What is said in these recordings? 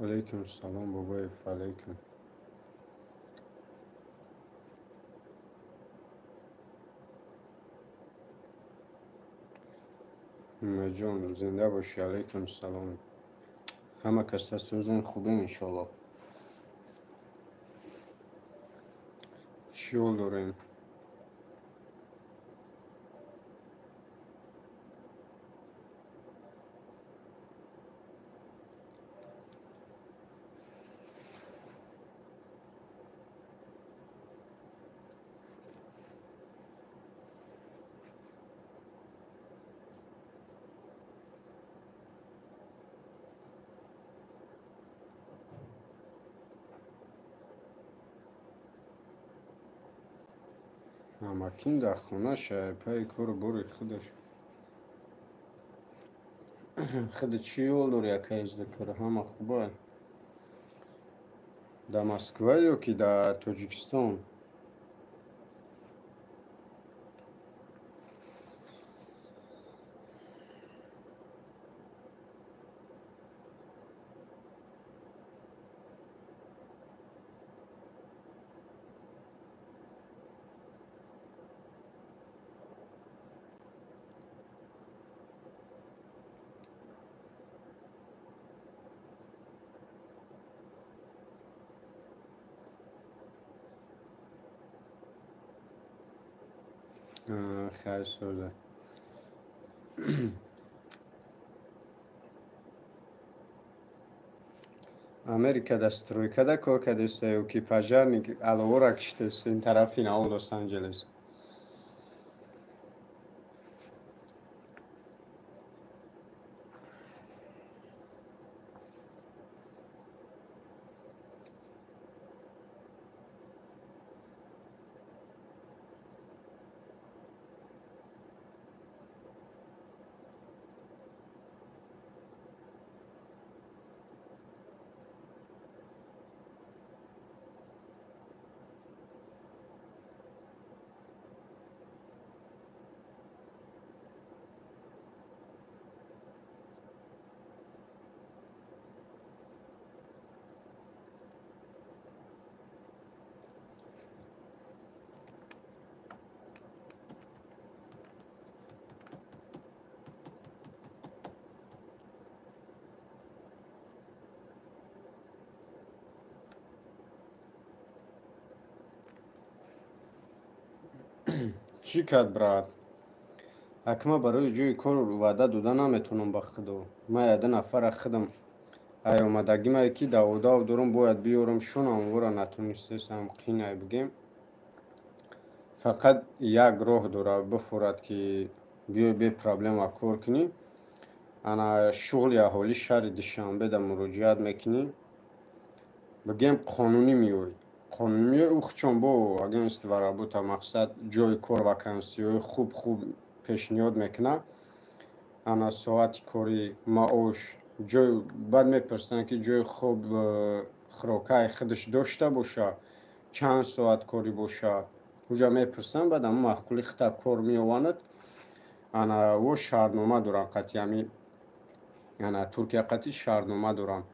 Алейкум салом, Бобоев, алейкум. Умедҷон, зинда бошӣ, алейкум салом. Ҳама каса сӯзен, хубем, иншоалло. Чӣ ҳол дорем? Амакин дар хона шайпаи кору бори худаш. Худи чӣ ҳол дорӣ, акаи Зикр? Ҳама хуба? Дар Москва ё ки дар Тоҷикистон? Хайр, соза. Америка дар стройкада кор кардеста ё ки пожарник, аловора киштест ин тарафи нао Лос-Анҷелес? Чӣ кард, брат? Акма барои ҷои кор ваъда дода наметавонам, ба худо. Ман яда нафара худам ай омадагимае ки даводав дорам, бояд биёрам шонам, вора натонистесам, қинай бигем. Фақат як роҳ дора бифурад, ки биёй бе проблема кор кунӣ. Ана шуғли аҳолӣ шаҳри Душанбеда муроҷиат мекунӣ, бигем, қонунӣ меоӣ. Қонунӣ меоӣ, ухчон бо агентство работа, мақсад, ҷои кор, вакансиҳои хуб хуб пешниҳод мекунад. Ана соати корӣ, маош, ҷой. Баъд мепурсанд, ки ҷои хоб, хӯрокаи худаш дошта боша, чанд соат корӣ боша, уҷа мепурсанд. Баъд ҳамун маъқули хита кор меованад. Ана во шартнома доранд қатъи ҳами, ана Туркия қатъи шартнома доранд.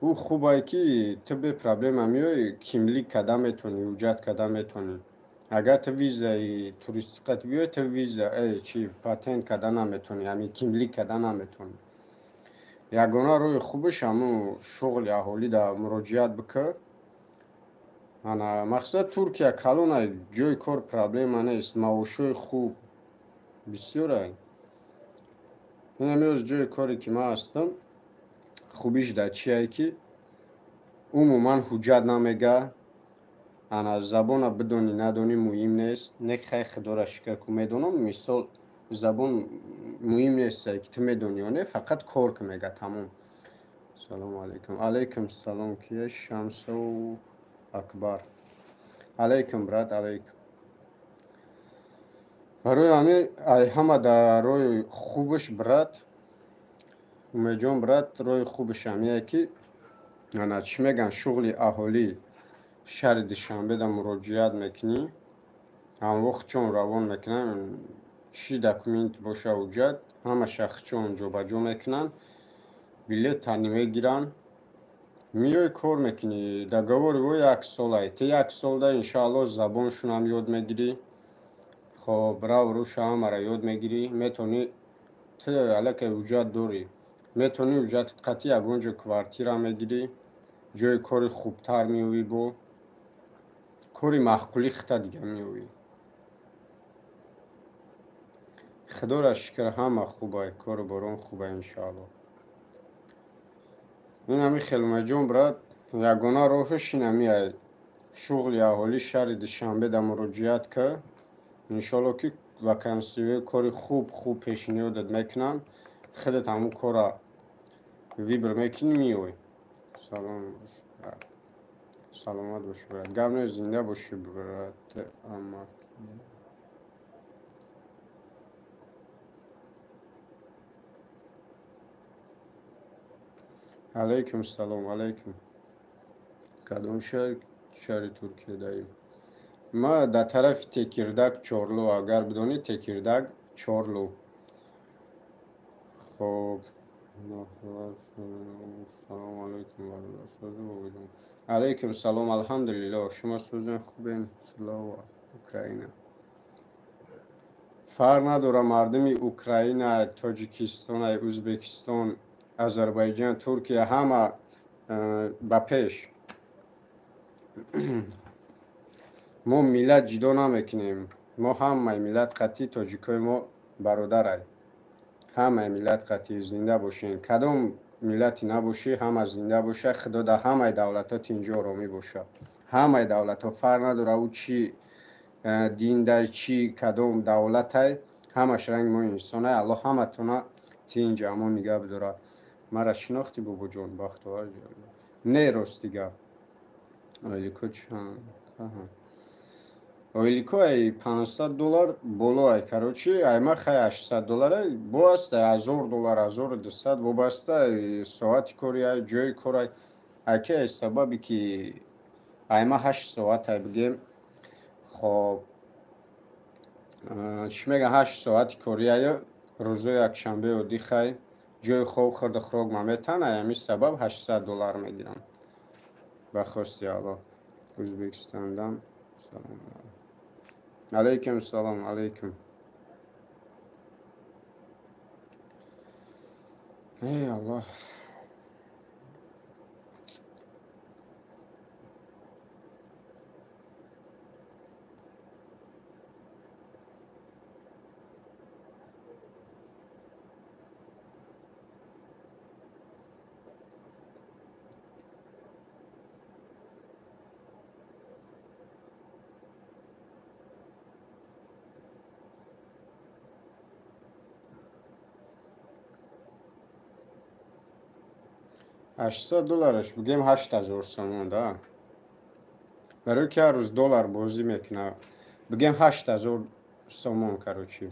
Ӯ хубае, ки ту бе проблема меоӣ, kimlik када метавонӣ, ҳуҷҷат када метавонӣ. Агар ту визаи туристӣ қат биёй, ту виза чи патент када наметавонӣ, ҳами kimlik када наметавонӣ. Ягона роҳи хубаш ҳамун шуғли аҳолӣ дар муроҷиат бикар. Ана мақсад, Туркия калона, ҷои кор проблема нест, маошҳои хуб бисёрай. Инамёз ҷои коре, ки ман ҳастам, хубиш дар чие, ки умуман ҳуҷҷат намега. Ана забона бидонӣ, надонӣ, муҳим нест. Не, хай, худоро шукр, ку медонам. Мисол, забон муҳим нест, ки ту медонӣ ё не, фақат кор ки мега, тамом. Салому алайкум. Алайкум салом. Кия? Шамсу Акбар, алайкум, брат, алайкум. Барои ҳамин ай ҳама дар роҳи хубаш, брат Умедҷон, брат, роҳи хубаш ҳамие, ки ана чӣ мегӯянд, шуғли аҳолӣ шаҳри Душанбеда муроҷиат мекунӣ, ҳамвақт чон равон мекунанд, чӣ документ боша, ҳуҷҷат, ҳамаша хчон ҷобаҷо мекунанд, билет тани мегиранд. Миёй кор мекунӣ, договори ӯ як солай. Ту як солда иншоалло забоншунам ёд мегирӣ. Хоб, рав руша ҳамаро ёд мегирӣ. Метавонӣ ту аллакай ҳуҷҷат дорӣ. Метавонӣ ҳуҷҷатат қатъи ягон ҷо квартира мегирӣ, ҷои кори хубтар меёвӣ, бо кори маъқулӣ хита дига меёвӣ. Худоро шукр, ҳама хубай, кору борон хубай иншоалло. Ин ҳами хелмаҷон брат, ягона роҳаш ин ҳами ай шуғли аҳолии шаҳри Душанбе да муроҷиат ка, иншоалло ки вакансиҳои кори хуб хуб пешниҳодат мекунанд, худат ҳамун корра выбор мекунӣ, меёй. Салом бош брат. Саломат бошӣ брат. Гап нест, зинда бошӣ брат. Амак. Алайкум салом, алайкум. Кадом шаҳр, шаҳри Туркия даем? Ма дар тарафи Текирдаг, Чорлу, агар бидонӣ Текирдаг, Чорлу. Хоб. Салому алайкум бародар. Созу бобоҷон. Алайкум салом, алҳамдулиллоҳ. Шумо созен хубен? Слава Украина. Фарқ надора мардуми Украина, Тоҷикистон, Ӯзбекистон, Озарбойҷон, Туркия ҳама ба пеш. Мо миллат ҷудо намекунем. Мо ҳамаи миллат қатъи тоҷикои мо бародарай. Ҳамаи миллат қатъи зинда бошем. Кадом миллате набошӣ, ҳама зинда боша. Худо дар ҳамаи давлатҳо тинҷу оромӣ боша. Ҳамаи давлатҳо фарқ надора ӯ чӣ диндай, чӣ кадом давлатай, ҳамаш ранги мо инсонай. Аллоҳ ҳаматона тинҷ амон нигаҳ бидорад. Мара шинохтӣ бобоҷон, Бахтовар ҷон? Не, рости гап. Ойлико чанд? Ойлико ай 500 доллар боло ай, короче, ай ма хай 800 доллар ай, бо аст ай 1000 доллар, 1200 вобаста ай соати кори ай, ҷои кор ай. Ай ки ай сабаби ки ай ма 8 соат ай бигем. Хоб, чӣ мегӯям, 8 соати кори ай, рӯзои якшанбе оддӣ хай, ҷои хоб, хӯрду хӯрок ма метаҳанд, ай ҳамин сабаб 800 доллар мегирам. Ба хости Аллоҳ. Ӯзбекистондан салом. Алайкум салом, алайкум. Эй Аллоҳ. 800 доллараш бигем 8000 сомон да. Барои ки ҳар рӯз доллар бозӣ мекунад, бигем 8000 сомон, короче.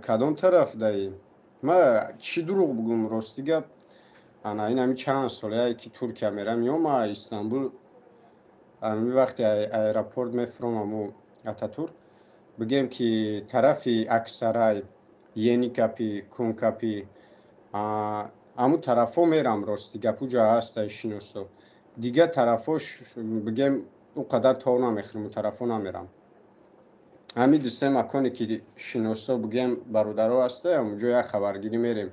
Кадом тараф даӣ? Ма чӣ дурӯғ бугум, рости гап, ана ин ҳами чанд солае ки Туркия мерам, ё ма Истанбул, ами вақте аэропорт мефуром, аму Ататурк, бигем ки тарафи Аксарай, Еникапи, Кункапи, аму тарафҳо мерам, рости гап, уҷа ҳастай шиносо. Дигар тарафҳош бигем ӯ қадар тов намехӯрам, ӯ тарафҳо намерам. Ҳамин ду-се маконе ки шиносо бигем бародаро ҳастай, ҳамунҷо як хабаргирӣ мерем.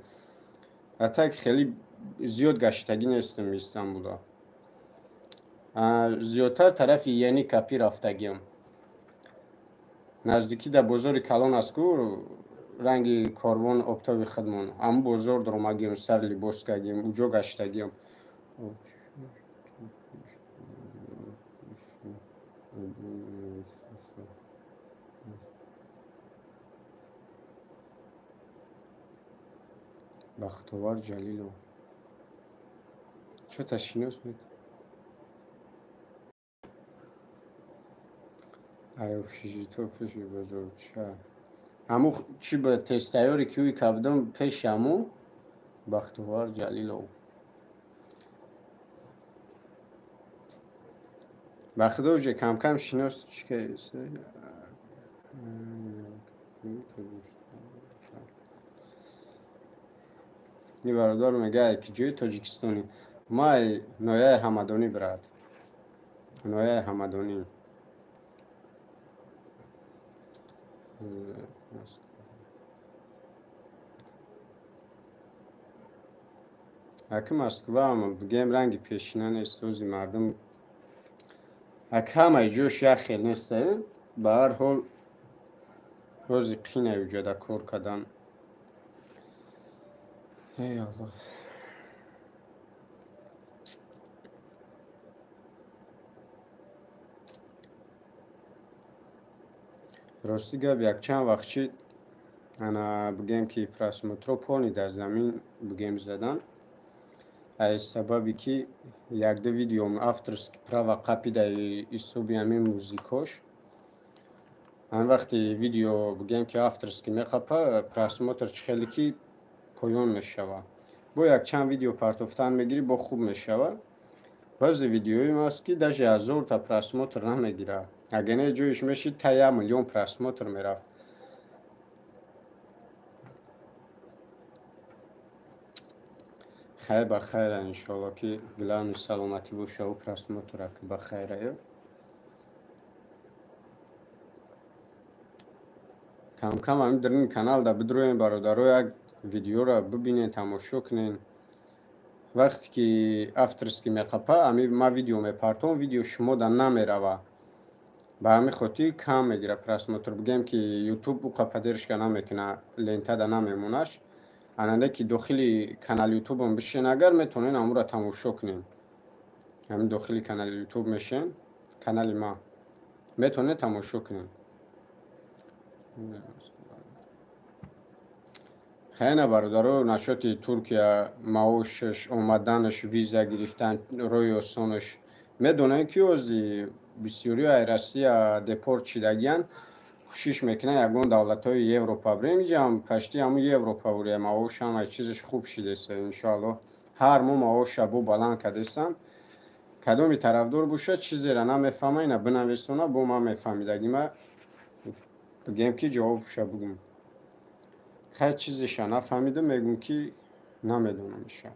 А так хеле зиёд гаштагӣ нестам Истанбула. Зиёдтар тарафи Еникапи рафтагиам. Наздикӣ дар бозори калон аст ку, ранги корвон обтоби худмон. Ҳамун бозор даромагиам, сар либос кардем, уҷо гаштагиам. Бахтовар Ҷалилов. Чё-то шинос мед? Ай общежито пеши бозорча. Ҳамун чӣ ба тестайёре ки ӯй кардам пеши ҳамун Бахтовар Ҷалилов. Ба худо уже кам-кам шинос чӣ. Ин бародар мегӯяд, ки ҷои Тоҷикистонӣ. Май нояи Ҳамадонӣ, брат. Нояи Ҳамадонӣ. Аки Москваам бигем ранги пешина нест, ози мардум ак ҳамаи ҷош як хел нест, ба ҳар ҳол рози қинай уҷада кор кардан. Эй Аллоҳ. Рости гап, якчанд вақт шид, ана бигем ки просмотро полный дар замин бигем задан. Аз сабаби ки якду видеом авторский права қапидаи ҳисоби ҳамин музикош. Ҳамин вақти видео бигем ки авторский меқапа, просмотр чӣ хеле ки поён мешава. Бо якчанд видео партофтан мегирӣ, бо хуб мешава. Баъзе видеоим аст ки даже 1000та просмотр намегира. Агар не ҷоиш мешид, та 1 миллион просмотр мерафт. Хайр ба хайра, иншоалло, ки главный саломатӣ бошаву просмотра ки ба хайра. Камкам ҳамин дарини каналда бидроем, бародаро, як видеоро бибинен, тамошо кунен. Вақте ки авторский меқапа, ами ма видео мепартом, видео шумода намерава. Ба ҳамин хотир кам мегира просмотр. Бигем ки ютуб уқа поддержка намекуна, лентада намемонаш. Ананде ки дохили канали ютубам бишен, агар метавонен ҳамура тамошо кунем. Ҳамин дохили канали ютуб мешен, канали ма метавонед тамошо кунем. Хайна бародаро, нашоти Туркия маошаш, омаданаш, виза гирифтан, роҳи осонаш. Медонем ки ози бисёриҳо ай Россия депорт шидагиян, кӯшиш мекунанд ягон давлатҳои Европа бирем. Инҷам почти ҳамун Европа буря, маош ҳамаи чизаш хуб шидеста, иншоалло. Ҳар моҳ маоша бо баланд кардестан. Кадоми тарафдор бошад, чизеро намефаҳма, ина бинависона, бо ман мефаҳмидагима бигем ки ҷавобша бигум. Хай чизеша нафаҳмидам, мегум ки намедонамша.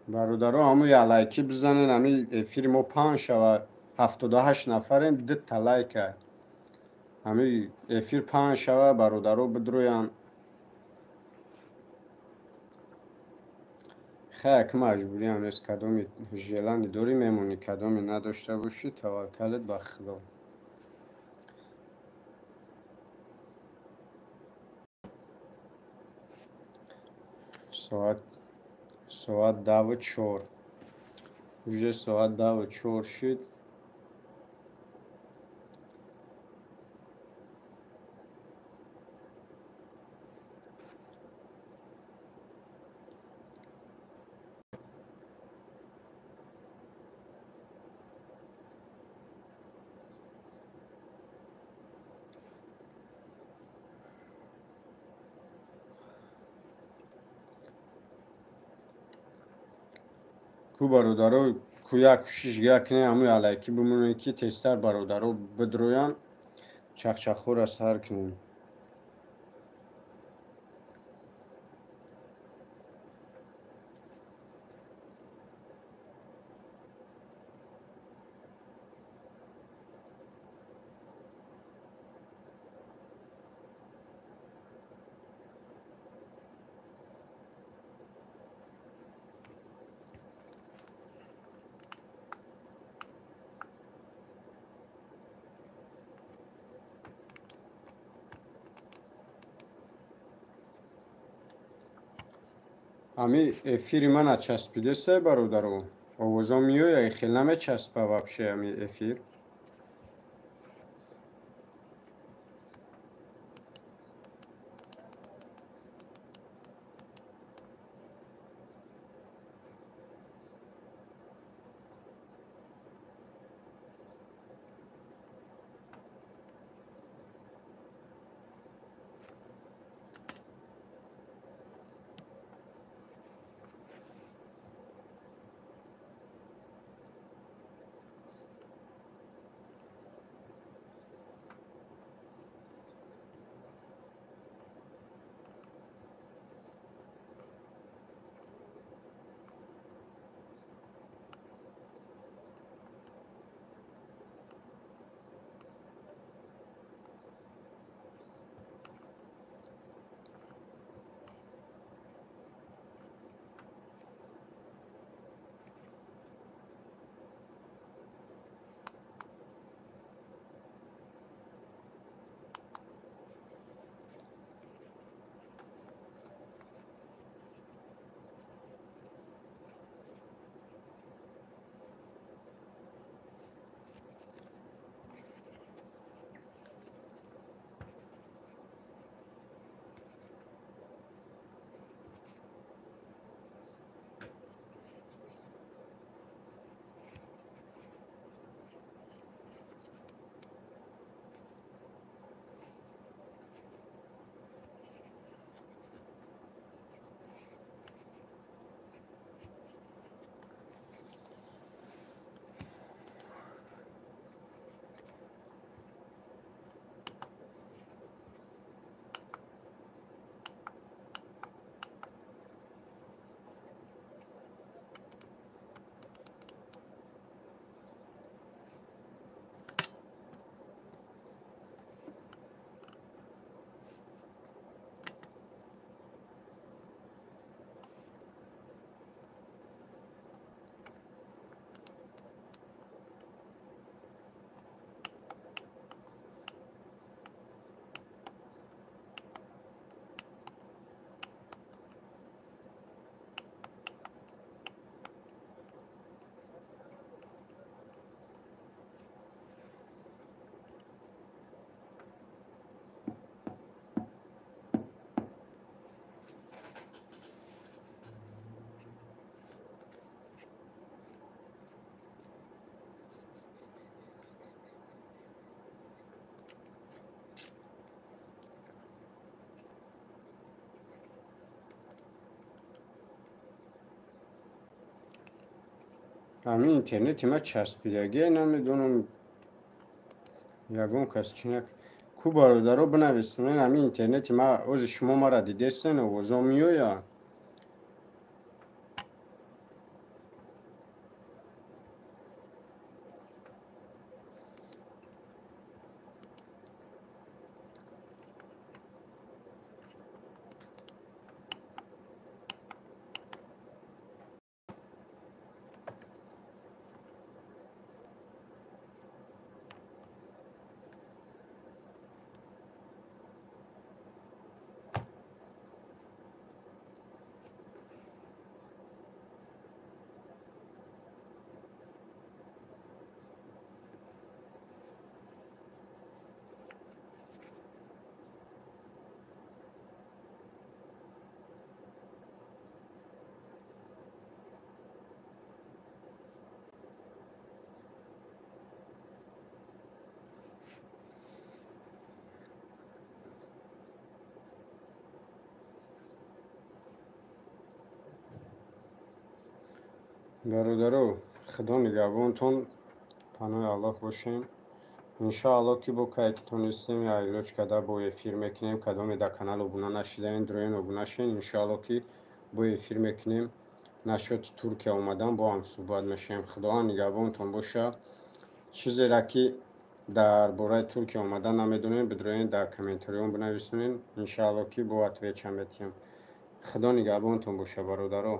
Бародаро, ҳамун як лайки бизанен, ҳамин эфири мо панҷ шава, 78 нафарем, 2 лайка. Ҳамин эфир панҷ шава, бародаро бидроянд. Хай, ак маҷбуриам нест, кадоми желани дорӣ мемонӣ, кадоме надошта бошӣ, таваккалат ба Худо. Соат 10:04. Уже соат 10:04 шид. Ку бародаро, ку як кӯшиш кунем, ҳамун алайкӣ бимонем, ки тезтар бародаро бидроянд, чахчахҳоро сар кунем. Ами эфири мана часпидеса, бародаро? Овозо меояд, хел намечаспа вообще ами эфир. Ҳамин интернети ма часпидагие, намедонам, ягон кас чӣ нак ку. Бародаро, бинависонед, ҳамин интернети ма ози шумо мара дидестен, овозо меояд? Бародаро, Худо нигаҳбонтон, паноҳи Аллоҳ бошем. Иншоалло, ки бо кае ки тонистем, айлоҷ карда бо эфир мекунем. Кадоме дар канал обуна нашидаен, дуроен, обуна шен. Иншоалло, ки бо эфир мекунем, насчёти Туркия омадан бо ҳам суҳбат мешавем. Худованд нигаҳбонтон боша. Чизеро, ки дар бораи Туркия омадан намедонем, бидроен, дар комментариён бинависонед. Иншоалло, ки бо отвеча метиҳам. Худо нигаҳбонтон боша, бародаро.